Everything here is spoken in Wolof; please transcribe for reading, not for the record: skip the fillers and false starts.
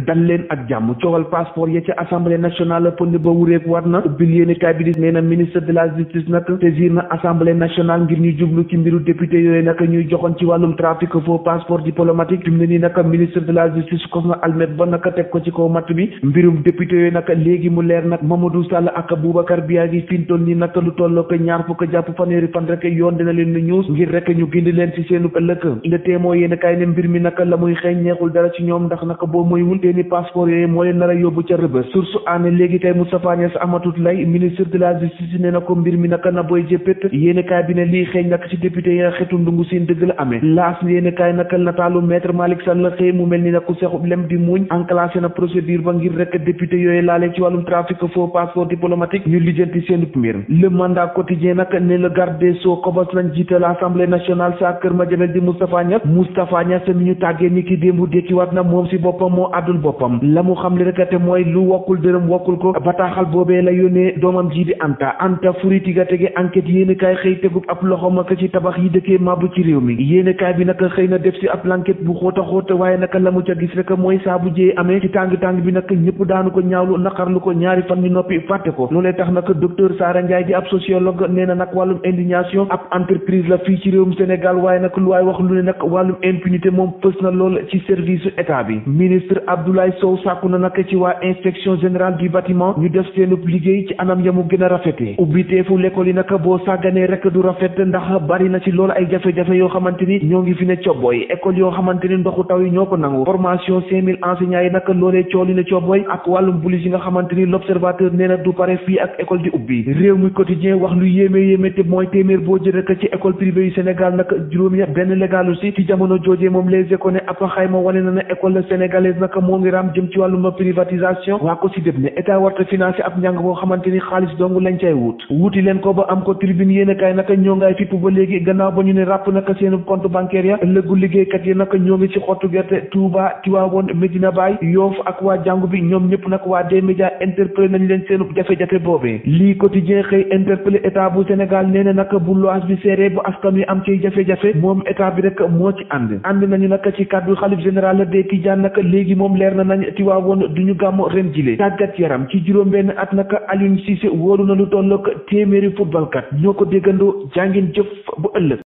dal leen ak jàmm coowal passeport ya ca assemblée nationale pënd ba wureek war na ubbil yéene kaay bi di nee na ministre de la justice nag saisir na assemblée nationale ngir ñu jublu ci mbiru député yooyu nag ñuy joxoon ci wàllum trafic faux passeport diplomatique fi mu ne nii nag ministre de la justice ko na almet ba nag teg ko ci kaw matt bi mbirum député yooyu nag léegi mu leer nag Mamadou Sall ak Boubacar Biagui fi mu toll nii nag lu tolloo ko ñaar fukk jàpp fanweeri fan rek yoon dina leen ni ñuus ngir rek ñu gindi leen ci seenu ëllëg le témoin yéene kaay ne mbir mi nag la muy xeeñ neexul dara ci ñoom ndax nag boo moywul seeni passeport yooyu moo leen nar a yóbbu ca rëbës source aane léegi kay Moustapha Niasse amatut lay ministre de la justice nee na ko mbir mi naka na booy jëppét yéene kaay bi ne lii xeeñ nag ci député yi xetu ndungu seen dëgg la amee laas yéene kaay naka nataalu maître Malick Sall la xëy mu mel ni nag ku seexub lem di muuñ enclenché na procédure ba ngir rek député yooyu laale ci wàllum trafic faux passeport diplomatique ñu lijjanti seen mbir le mandat quotidien nag ne le garde des sceaux kobos lañ jiite l'Assemblée nationale sa kër Madiabel di Moustapha Niasse mi ñu tàggee ni ki démb dekkiwaat na moom si boppam moo àddul boppam la mu xam li rek te mooy lu wokkul dërëm wokkul ko bataaxal boobee la yónnee doomam ji di Anta furi tiga tege enquête yéene kaay xëy tegub ab loxom ak ci tabax yi dëkkee mabbu ci réew mi yéene kaay bi nag xëy na def si ab l'enquête bu xóota xóota waaye nag la mu ca gis rek mooy saa bu jee amee ci tàng-tàng bi nag ñëpp daanu ko ñaawlu naqarlu ko ñaari fan ñu noppi fàtte ko loolee tax nag docteur Sara Ndiaye di ab sociologue nee na nag wàllum indignation ab entreprise la fii ci réewum Sénégal waaye nag lu waay wax lu ne nag wàllum impunité moom fës na lool ci service état bi ministre Abdoulaye Sow sàkku na nag ci waa inspection générale du bâtiment ñu def seenub liggéey ci anam ya mu gën a rafetee ubbiteefu l'école yi nag boo sàgganee rek du rafet ndax bari na ci loolu ay jafe-jafe yoo xamante ni ñoo ngi fi ne cobbooy école yoo xamante ni ndoxu taw yi ñoo ko nangu formation 5000 enseignants yi nag loolee cooli ne cobbooy ak wàllum police yi nga xamante ni l'observateur nee na du pare fii ak école di ubbi réew mi quotidien wax lu yéeme te mooy téeméer boo jël rek ci école privée yu Sénégal nag juróomi benn légalu si ci jamono joojee moom les écoles ne ab xayma wane na ne école sénégalaise nag moo ngi raam jëm ci wàllum privatisation waa ko si def ne état warta financé ab njàng boo xamante ni xaalis dong lañ cay wuti leen ko ba am ko tribune yéen a kaay nag ñoo ngay fipp ba léegi gannaaw ba ñu ne ràpp nag seenu compte bancaire ya ëllëgu liggéeykat yi nag ñoo ngi ci xottu gerte Touba Tivaouane Medina Baye Yoff ak waa jàngu bi ñoom ñëpp nag waa D-Média interpellé nañ leen seenu jafe-jafe boobee lii quotidien xëy interpellé état bu Sénégal nee na nag bu lois bi seeree bu askan wi am ciy jafe-jafe moom état bi rek moo ci ànd nañu nag ci kàddu xalif général des Tidianes nag léegi moom leer na nañ Tivaouane duñu gàmm ren jile tàggat yaram ci juróom benn at nag Aliou Cissé wóolu na lu tollook téeméeri footballkat ñoo ko déggandoo jàngin jëf bu ëllëg